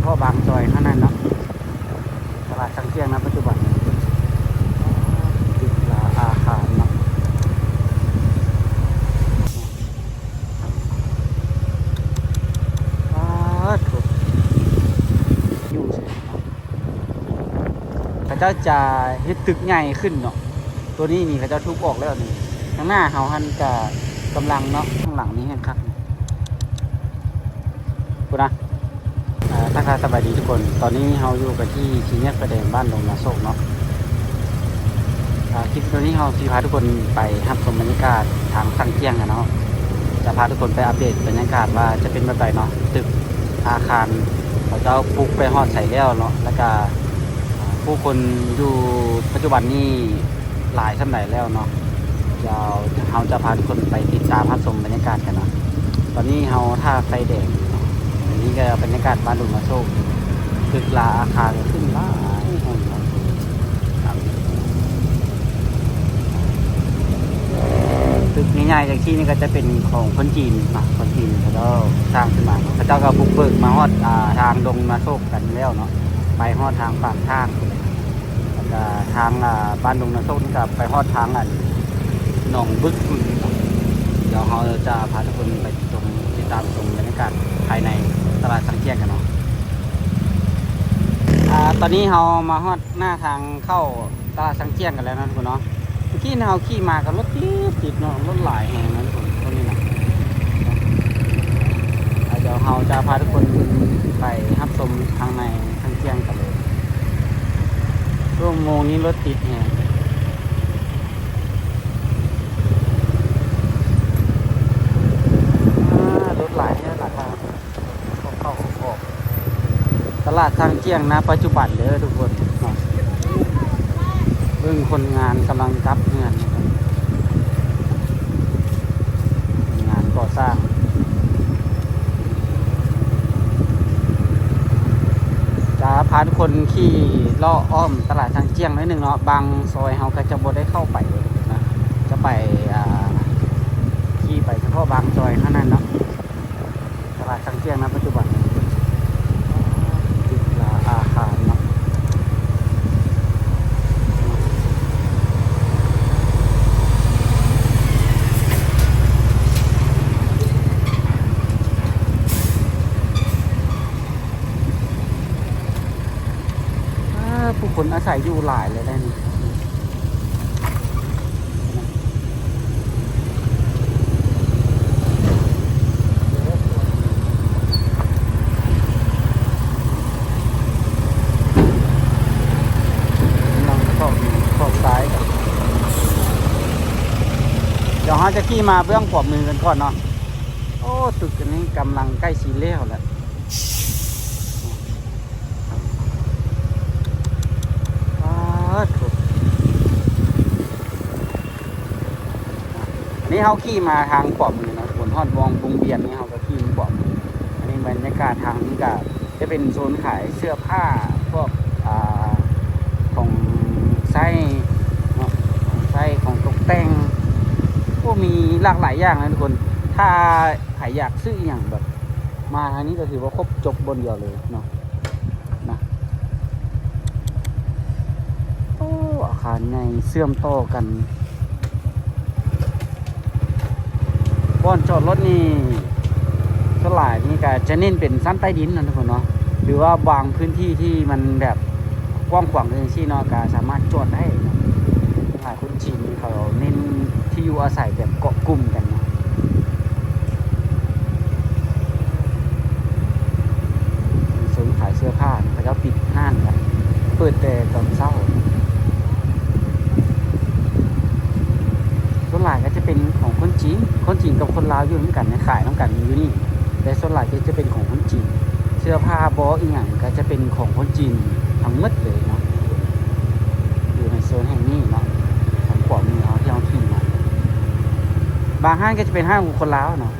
ພາະບາງຊອຍເທົ່ານັ້ນເນາະ. ຕະຫຼາດຊາງຈຽງໃນປັດຈຸບັນ ຕຶກລາອາຄານເນາະ. ປາດໂທ້ ຢູ່ ເຂົາເຈົ້າຈະເຮັດຕຶກໃຫຍ່ຂຶ້ນເນາະ. ໂຕນີ້ນີ້ເຂົາເຈົ້າທຸບອອກແລ້ວນີ້. ທາງໜ້າເຮົາຫັ້ນກະກຳລັງເນາະ, ທາງຫຼັງນີ້ແຮ່ງຄັກພຸ້ນນະ. ອ່າ ທັກທາຍສະບາຍດີທຸກຄົນ. ຕອນນີ້ເຮົາຢູ່ກັນທີ່ສີ່ແຍກໄຟແດງບ້ານດົງນາໂຊກເນາະ. ອ່າ ຄລິບວິດີໂອນີ້ເຮົາຊິພາທຸກຄົນໄປຮັບຊົມບັນຍາກາດທາງຊາງຈຽງກັນເນາະ. ຈະພາທຸກຄົນໄປອັບເດດບັນຍາກາດວ່າຈະເປັນແບບໃດເນາະ, ຕຶກ ອາຄານ ເຂົາເຈົ້າປຸກໄປຮອດໃສແລ້ວເນາະ, ແລ້ວກະ ອ່າ ຜູ້ຄົນຢູ່ປັດຈຸບັນນີ້ຫຼາຍສ່ຳໃດແລ້ວເນາະ. ດຽວເຮົາຈະພາທຸກຄົນໄປຕິດຕາມຮັບຊົມບັນຍາກາດກັນເນາະ. ຕອນນີ້ເຮົາຖ້າໄຟແດງຢູ່ເນາະ. ອັນນີ້ກໍບັນຍາກາດບ້ານດົງນາໂຊກ, ຕຶກລາອາຄານກໍຂຶ້ນຫຼາຍແຫ່ງເນາະ. ຕຶກໃຫຍ່ໆ ຈັ່ງຊີ້ນີ້ກໍຈະເປັນຂອງຄົນຈີນເນາະ, ຄົນຈີນເຂົາເຈົ້າສ້າງຂຶ້ນມາເນາະ. ເຂົາເຈົ້າກໍບຸກເບີກມາຮອດ ອ່າ ທາງດົງນາໂຊກກັນແລ້ວເນາະ, ໄປຮອດທາງປາກທາກພຸ້ນແຫຼະ. ແລ້ວກະທາງ ອ່າ ບ້ານດົງນາໂຊກນີ້ກະໄປຮອດທາງ ອັນ ໜອງບຶກພຸ້ນເນາະ. ດຽວເຮົາຈະພາທຸກຄົນໄປຊົມ ຕິດຕາມຊົມບັນຍາກາດພາຍໃນຕະຫຼາດຊາງຈຽງກັນເນາະ. ອ່າ ຕອນນີ້ເຮົາມາຮອດໜ້າທາງເຂົ້າຕະຫຼາດຊາງຈຽງກັນແລ້ວເນາະທຸກຄົນເນາະ. ເມື່ອກີ້ເຮົາຂີ່ມາກໍລົດຕິດໆເນາະ, ລົດຫຼາຍແຮງເນາະທຸກຄົນ ຕອນນີ້ນະ. ອ່າ ດຽວເຮົາຈະພາທຸກຄົນໄປຮັບຊົມທາງໃນ ຊາງຈຽງກັນເລີຍ. ຊົ່ວໂມງນີ້ລົດຕິດແຮງ. ອ່າ ລົດຫຼາຍແທ້ຫຼາຍມາກ. ເຂົ້າໆ ອອກໆ ຕະຫຼາດຊາງຈຽງນະປັດຈຸບັນເດີທຸກຄົນເນາະ. ເບິ່ງຄົນງານກຳລັງກັບເຮືອນນະຄັບ, ຄົນງານກໍ່ສ້າງ. ຈະພາທຸກຄົນຂີ່ເລາະອ້ອມຕະຫຼາດຊາງຈຽງໜ້ອຍໜຶ່ງເນາະ. ບາງຊອຍເຮົາກໍຈະບໍ່ໄດ້ເຂົ້າໄປນະ, ຈະໄປ ອ່າ ຂີ່ໄປສະເພາະບາງຊອຍເທົ່ານັ້ນເນາະ. ຕະຫຼາດຊາງຈຽງນະປັດຈຸບັນ ຕຶກລາອາຄານເນາະ. ອ່າ ຜູ້ຄົນອາໄສຢູ່ຫຼາຍເລີຍໄດ໋ນີ້. ກຳລັງຊອກ ຊອກຊາຍກັນ. ດຽວເຮົາຈະຂີ່ມາເບື້ອງຂວາມືກັນກ່ອນເນາະ. ໂອ້ ຕຶກອັນນີ້ກຳລັງໃກ້ຊິແລ້ວແຫຼະ. ປາດໂທ້ ອັນນີ້ເຮົາຂີ່ມາທາງຂວາມືເນາະ, ຄົນຮອດວອງວົງວຽນນີ້ເຮົາກໍຂີ່ມາຂວາມື. ອັນນີ້ບັນຍາກາດທາງນີ້ກໍຈະເປັນໂຊນຂາຍເສື້ອຜ້າ ພວກ ອ່າ ຂອງໃຊ້ເນາະ, ຂອງໃຊ້ ຂອງຕົກແຕ່ງ. ໂອ້ ມີຫຼາກຫຼາຍຢ່າງນະທຸກຄົນ. ຖ້າໃຜຢາກຊື້ອີ່ຫຍັງແບບ ມາທາງນີ້ກໍຖືວ່າຄົບຈົບບ່ອນດຽວເລີຍເນາະ ນະ. ໂອ້ ອາຄານໃຫຍ່ເຊື່ອມຕໍ່ກັນ. ບ່ອນຈອດລົດນີ້ ສ່ວນຫຼາຍນີ້ກໍຈະເນັ້ນເປັນຊັ້ນໃຕ້ດິນນະທຸກຄົນເນາະ, ຫຼືວ່າບາງພື້ນທີ່ທີ່ມັນແບບກວ້າງຂວາງຈັ່ງຊີ້ເນາະ ກໍສາມາດຈອດໄດ້ເນາະ. ຫຼາຍຄົນຈີນເຂົາເນັ້ນທີ່ຢູ່ອາໄສແບບເກາະກຸ່ມກັນເນາະ. ໂຊນຂາຍເສື້ອຜ້າ ເຂົາເຈົ້າປິດຮ້ານລະ ເປີດແຕ່ຕອນເຊົ້າ. ສ່ວນຫຼາຍກໍຈະເປັນຂອງຄົນຈີນ, ຄົນຈີນກັບຄົນລາວຢູ່ນຳກັນ ຂາຍນຳກັນຢູ່ນີ້, ແຕ່ສ່ວນຫຼາຍກໍຈະເປັນຂອງຄົນຈີນ. ເສື້ອຜ້າບໍອີ່ຫຍັງກໍຈະເປັນຂອງຄົນຈີນທັງໝົດເລີຍເນາະ ຢູ່ໃນໂຊນແຫ່ງນີ້ເນາະ. ທາງຂວາມືເຮົາທີ່ເຮົາຂີ່ມາ ບາງຮ້ານກໍຈະເປັນຮ້ານຂອງຄົນລາວເນາະ.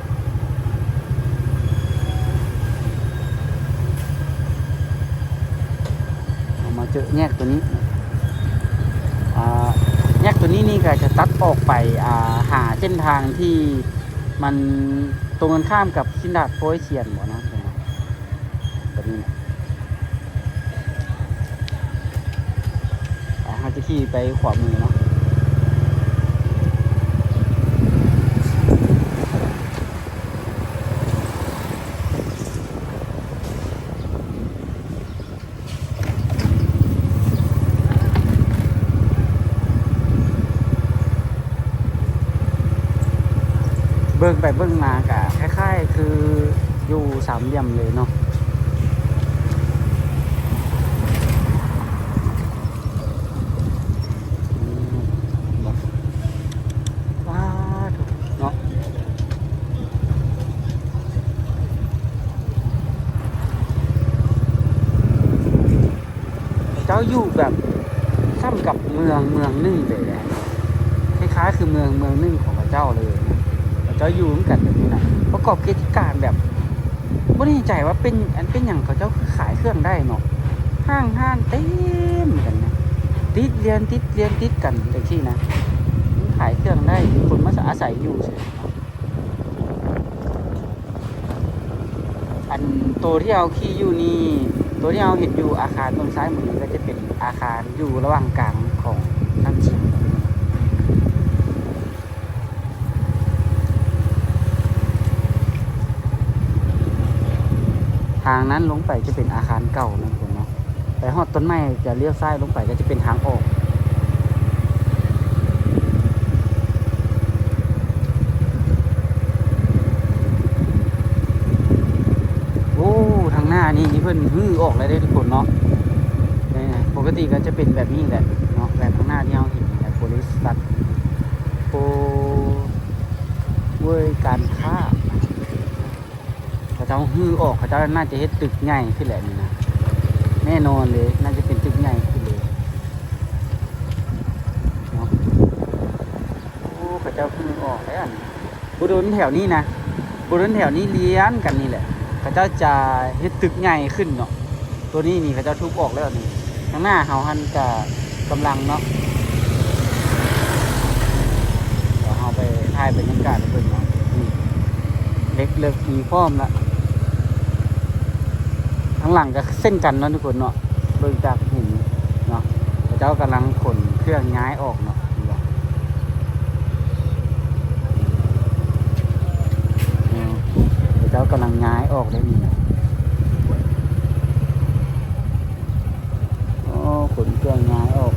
ເຮົາມາເຈີແຍກຕົວນີ້ ອ່າ ແຍກຕົວນີ້ນີ້ກໍຈະຕັດອອກໄປ ອ່າ ຫາເສັ້ນທາງທີ່ມັນຕົງກັນຂ້າມກັບຊິນດາດໂປ້ຍຊຽນບໍເນາະ. ຕົວນີ້ນະ ຂີ່ໄປຂວາມືເນາະ. ເບິ່ງໄປເບິ່ງມາກະຄ້າຍໆຄືຢູ່ສາມຫຼ່ຽມເລີຍເນາະ. ອືມ ວ້າ ເນາະ ເຈົ້າຢູ່ແບບສ່ຳກັບເມືອງເມືອງໜຶ່ງເລີຍ ຄ້າຍໆຄືເມືອງເມືອງໜຶ່ງຂອງເຂົາເຈົ້າເລີຍ. ເຂົາເຈົ້າຢູ່ນຳກັນແບບນີ້ນະ ປະກອບກິດຈະການແບບ ບໍ່ແນ່ໃຈວ່າເປັນ ອັນ ເປັນຫຍັງເຂົາເຈົ້າຄືຂາຍເຄື່ອງໄດ້ເນາະ. ຫ້າງຮ້ານເຕັມກັນນະ ຕິດລຽນ ຕິດລຽນ ຕິດກັນຈັ່ງຊີ້ນະ. ມັນຂາຍເຄື່ອງໄດ້ ມີຄົນມາອາໄສຢູ່ຊີ້ນະ. ອັນໂຕທີ່ເຮົາຂີ່ຢູ່ນີ້ ໂຕທີ່ເຮົາເຫັນຢູ່ອາຄານເບື້ອງຊ້າຍມືນີ້ ກໍຈະເປັນອາຄານຢູ່ລະຫວ່າງກາງຂອງທາງຈີນ. ທາງນັ້ນລົງໄປຈະເປັນອາຄານເກົ່ານະທຸກຄົນເນາະ. ໄປຮອດຕົ້ນໄມ້ຈະລ້ຽວຊ້າຍລົງໄປກໍຈະເປັນທາງອອກ. ໂອ້ ທາງໜ້ານີ້ເພິ່ນຮື້ອອກແລ້ວເດ້ທຸກຄົນເນາະ. ແມ່ນ ປົກກະຕິກໍຈະເປັນແບບນີ້ແຫຼະເນາະ ແບບທາງໜ້າທີ່ເຮົາເຫັນແຫຼະ ບໍລິສັດ ໂອ ເວີຍການຄ້າ. ເຂົາເຈົ້າຮື້ອອກ ເຂົາເຈົ້າໜ້າຈະເຮັດຕຶກໃຫຍ່ຂຶ້ນແຫຼະນີ້ນະ ແນ່ນອນເລີຍ ໜ້າຈະເປັນຕຶກໃຫຍ່ຂຶ້ນເລີຍເນາະ. ໂອ້ ເຂົາເຈົ້າຮື້ອອກແລ້ວ ບໍ່ດົນແຖວນີ້ນະ ບໍ່ດົນແຖວນີ້ລຽນກັນນີ້ແຫຼະ ເຂົາເຈົ້າຈະເຮັດຕຶກໃຫຍ່ຂຶ້ນເນາະ. ໂຕນີ້ນີ້ເຂົາເຈົ້າທຸບອອກແລ້ວນີ້ ທາງໜ້າເຮົາຫັ້ນກະກຳລັງເນາະ. ດຽວເຮົາໄປຖ່າຍບັນຍາກາດໃຫ້ເບິ່ງເນາະ. ນີ້ ເຫຼັກເລິກມີພ້ອມລະ ທາງຫຼັງກະເຊັ່ນກັນເນາະທຸກຄົນເນາະ. ເບິ່ງຈາກເຫັນເນາະ ເຂົາເຈົ້າກຳລັງຂົນເຄື່ອງຍ້າຍອອກເນາະ. ເຫັນບໍ່? ເອີ ເຂົາເຈົ້າກຳລັງຍ້າຍອອກໄດ້ນີ້ນະ. ໂອ້ ຂົນເຄື່ອງຍ້າຍອອກ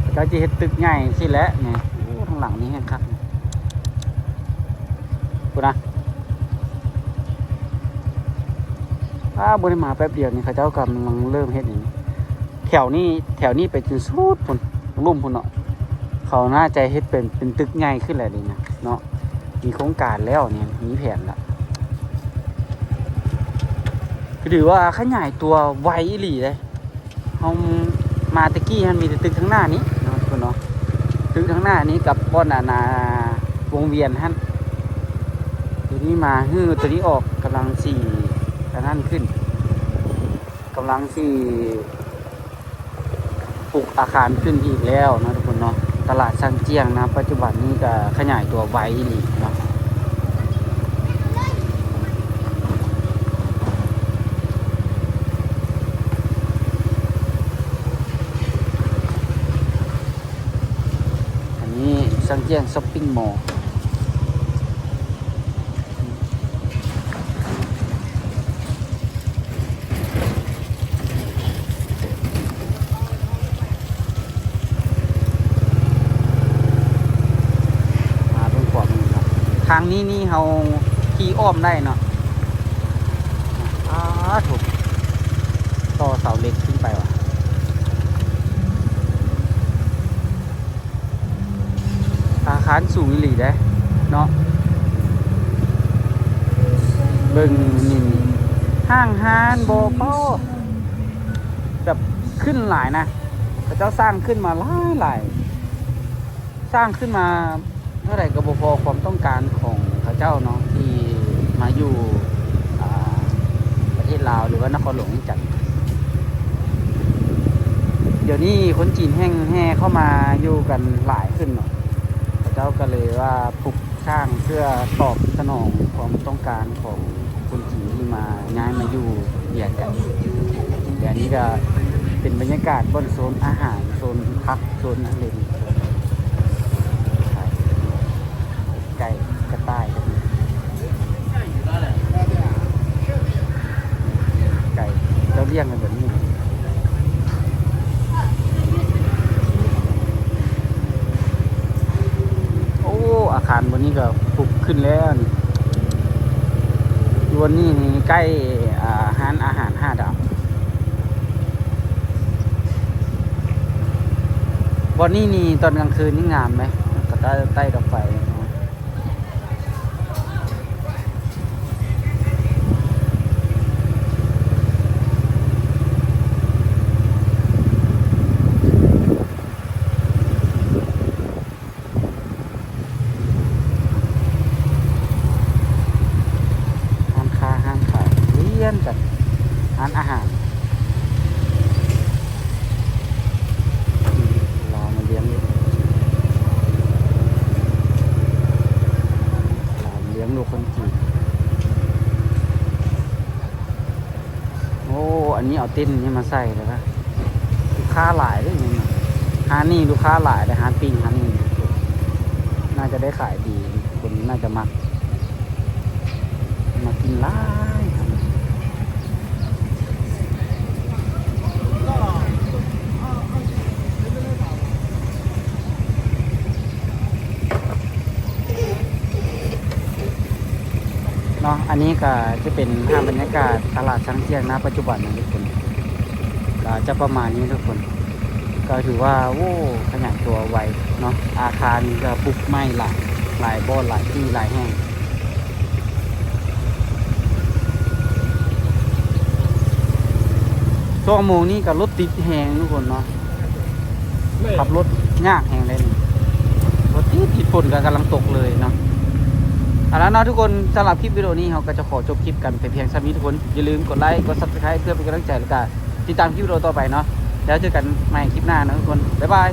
ເຂົາເຈົ້າຈະເຮັດຕຶກໃຫຍ່ຊີ້ແຫຼະນີ້. ໂອ້ ທາງຫຼັງນີ້ແຮງຄັກ ພຸ້ນນະ. ອ້າ ບໍ່ໄດ້ມາແປັບດຽວນີ້ ເຂົາເຈົ້າກຳລັງເລີ່ມເຮັດນີ້. ແຖວນີ້ ແຖວນີ້ໄປຈົນສຸດພຸ້ນ ລຸ່ມພຸ້ນເນາະ. ເຂົາໜ້າຈະເຮັດເປັນ ເປັນຕຶກໃຫຍ່ຂຶ້ນແຫຼະນີ້ນະເນາະ. ມີໂຄງການແລ້ວນີ້ ມີແຜນລະ ຖືວ່າຂະຫຍາຍຕົວໄວອີ່ຫຼີເດ້. ເຮົາມາແຕ່ກີ້ຫັ້ນມີແຕ່ຕຶກທາງໜ້ານີ້ເນາະ ທຸກຄົນເນາະ. ຕຶກທາງໜ້ານີ້ກັບບ່ອນອັນນ່າ ວົງວຽນຫັ້ນ. ໂຕນີ້ມາ ຮື ໂຕນີ້ອອກ ກຳລັງຊິອັນນັ້ນຂຶ້ນ ກຳລັງຊິປຸກອາຄານຂຶ້ນອີກແລ້ວເນາະ ທຸກຄົນເນາະ. ຕະຫຼາດຊາງຈຽງນະ ປັດຈຸບັນນີ້ກະຂະຫຍາຍຕົວໄວອີ່ຫຼີເນາະ. ອັນນີ້ຊາງຈຽງຊັອບປິງມໍ. ມາເບິ່ງຂວາມືເນາະ ທາງນີ້ນີ້ເຮົາຂີ່ອ້ອມໄດ້ເນາະ. ອ້າ ໂທ້ ຕໍ່ເສົາເຫຼັກຂຶ້ນໄປວ່າ. ອາຄານສູງອີ່ຫຼີເດ້ເນາະ. ເບິ່ງນີ້ ຫ້າງຮ້ານບໍ່ ປ້ອ ແບບຂຶ້ນຫຼາຍນະ. ເຂົາເຈົ້າສ້າງຂຶ້ນມາຫຼາຍໆ ສ້າງຂຶ້ນມາເທົ່າໃດກໍບໍ່ພໍຄວາມຕ້ອງການຂອງເຂົາເຈົ້າເນາະ ທີ່ມາຢູ່ ອ່າ ປະເທດລາວ ຫຼືວ່ານະຄອນຫຼວງວຽງຈັນ. ດຽວນີ້ຄົນຈີນແຮ່ງແຫ່ເຂົ້າມາຢູ່ກັນຫຼາຍຂຶ້ນເນາະ ເຂົາເຈົ້າກໍເລີຍວ່າປຸກສ້າງເພື່ອຕອບສະໜອງຄວາມຕ້ອງການຂອງຄົນຈີນທີ່ມາ ຍ້າຍມາຢູ່ວຽງຈັນ. ແຕ່ອັນນີ້ກໍເປັ ປັນບັນຍາກາດບ່ອນໂຊນອາຫານ ໂຊນຜັກ ໂຊນອັນເລັນ ໄກ່ ກະຕ່າຍກໍມີ ໄກ່ ເຈົ້າລ້ຽງກັນແບບນີ້. ໂອ້ ອາຄານບ່ອນນີ້ກໍປຸກຂຶ້ນແລ້ວນີ້ ຢູ່ບ່ອນນີ້ນີ້ໃກ້ ອ່າ ຮ້ານອາຫານຫ້າດາວ. ບ່ອນນີ້ນີ້ຕອນກາງຄືນນີ້ງາມເດ້ ກໍໃຕ້ ໃຕ້ດອກໄຟ. ຮ້ານຄ້າຮ້ານຂາຍລຽນກັນ ຮ້ານອາຫານ ລາວມາລ້ຽງລູກ ລາວມາລ້ຽງລູກຄົນຈີນ. ໂອ້ ອັນນີ້ເອົາເຕັນນີ້ມາໃສ່ແລ້ວນະ ລູກຄ້າຫຼາຍເດ້ນີ້ນະ. ຮ້ານນີ້ລູກຄ້າຫຼາຍເດ້ ຮ້ານປີ້ງຮ້ານນີ້ ໜ້າຈະໄດ້ຂາຍດີ ຄົນໜ້າຈະມັກ ມາກິນຫຼາຍ. ເນາະ ອັນນີ້ກໍຈະເປັນພາບບັນຍາກາດຕະຫຼາດຊ້າງຈຽງ ນະ ປັດຈຸບັນນະທຸກຄົນ ກໍຈະປະມານນີ້ທຸກຄົນ. ກໍຖືວ່າ ໂອ້ ຂະຫຍາຍຕົວໄວເນາະ ອາຄານກໍປຸກໃໝ່ຫຼາຍ ຫຼາຍບ່ອນ ຫຼາຍທີ່ ຫຼາຍແຫ່ງ. ຊ່ວງໂມງນີ້ກໍລົດຕິດແຮງທຸກຄົນເນາະ ແມ່ນ ຂັບລົດຍາກແຮງເດ້ນີ້ ລົດຕິດ ຕິດຝົນກໍກຳລັງຕົກເລີຍເນາະ. ເອົາລະເນາະທຸກຄົນ ສຳລັບຄລິບວິດີໂອນີ້ ເຮົາກໍຈະຂໍຈົບຄລິບກັນໄປພຽງສ່ຳນີ້ທຸກຄົນ. ຢ່າລືມກົດໄລ ກົດ Subscribe ເພື່ອເປັນກຳລັງໃຈ ແລ້ວກໍຕິດຕາມຄລິບວິດີໂອຕໍ່ໄປເນາະ. ແລ້ວເຈີກັນໃໝ່ຄລິບໜ້າເນາະທຸກຄົນ ບາຍບາຍ.